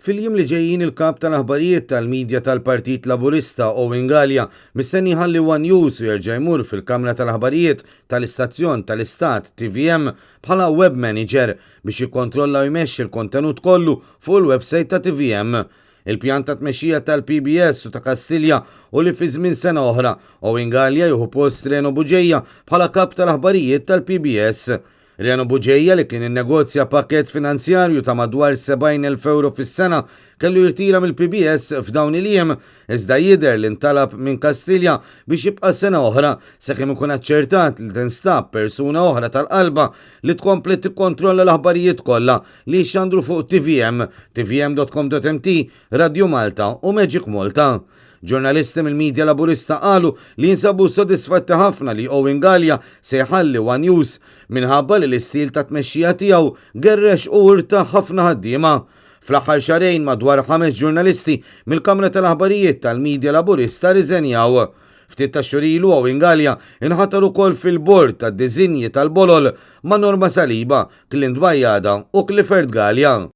Fil-jiem li ġejjin il-Kap tal-Aħbarijiet tal-Media tal-Partit Laburista Owen Galea mistenni jħalli one News u jerġa' jmur fil-Kamra tal-Aħbarijiet tal-istazzjon tal-Istat tvm bħala Web Manager biex jikkontrolla u jmexxi l-kontenut kollu fuq il-website ta' tvm. Il-pjan ta' tmexxija tal-PBS u ta' Kastilja hu li fi żmien sena oħra Owen Galea jieħu post Reno Bugeja bħala Kap tal-Aħbarijiet tal-PBS. Reno Bugeja li kien innegozja pakkett finanzjarju ta' madwar 70,000 ewro fis-sena kellu jirtira mill-PBS f'dawn il-jiem iżda jidher li ntalab minn Kastilja biex jibqa' sena oħra sakemm ikun aċċertat li tinstab persuna oħra tal-qalba li tkompli tikkontrolla l-aħbarijiet kollha li jixxandru fuq tvm, tvm.com.mt, Radio Malta u Magic Malta. Ġurnalisti mill-media Laburista qalu li jinsabu sodisfatti ħafna li Owen Galea se jħalli one News minħabba li l-istil ta' tmexxija tiegħu gerrex u urta ħafna ħaddiema. Fl-aħħar xahrejn madwar ħames ġurnalisti mill-Kamra tal-Aħbarijiet tal-Media Laburista rriżenjaw. Ftit tax-xhur ilu Owen Galea inħatar ukoll fil-bord tad-diżinji tal-bolol ma' Norma Saliba, Clint Bajada u Clifford Galea.